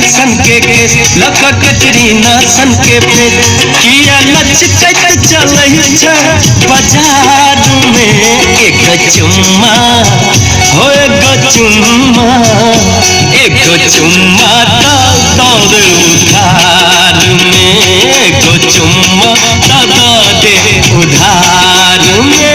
सन के केस, लक कटरीना सन के फेस, किया लचकत चलै छै बाजार में। एक चुम्मा हो एगो चुम्मा, एगो चुम्मा दे उधार में, एगो चुम्मा दे उधार में।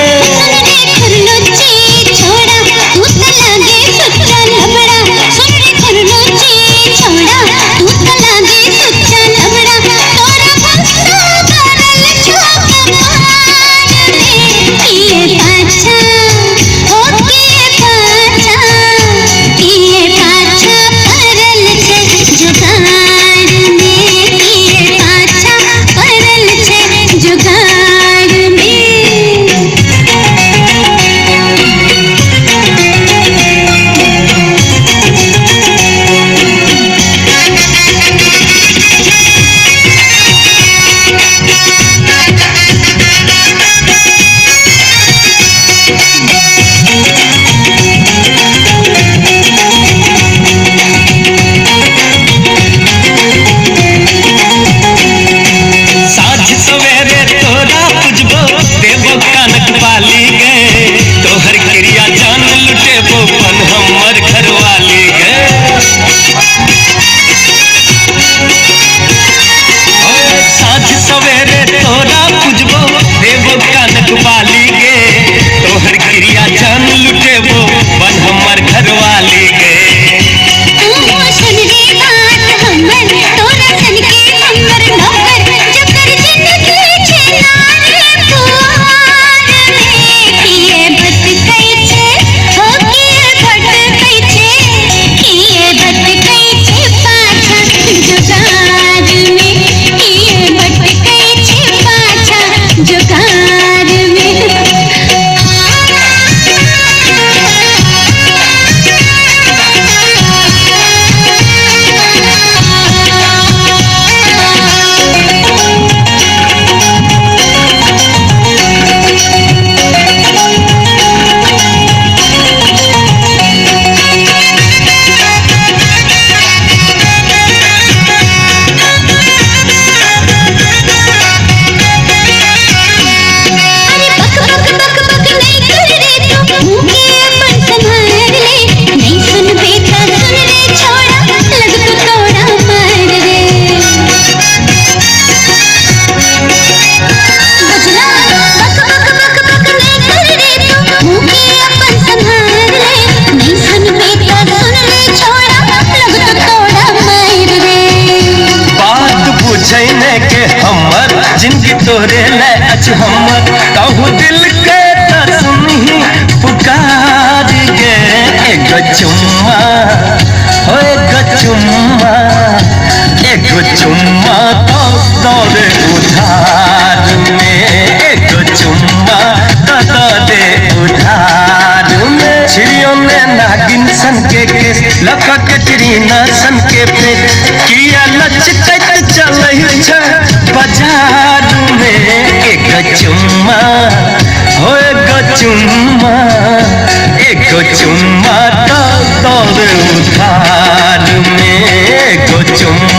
जिनकी तोरे ले अछि हमर, कहू दिल के त सुनही पुकार गे। एगो चुम्मा हो एगो चुम्मा, एगो चुम्मा तो दे उधार में, एगो चुम्मा तो दे उधार में। छिड़ियों में नागिन सन के केस, लक कटरीना सन के फेस, किया लचकत चलै छै बाजार में। एगो चुम्मा हो एगो चुम्मा, एगो चुम्मा दे उधार में, एगो चुम्मा।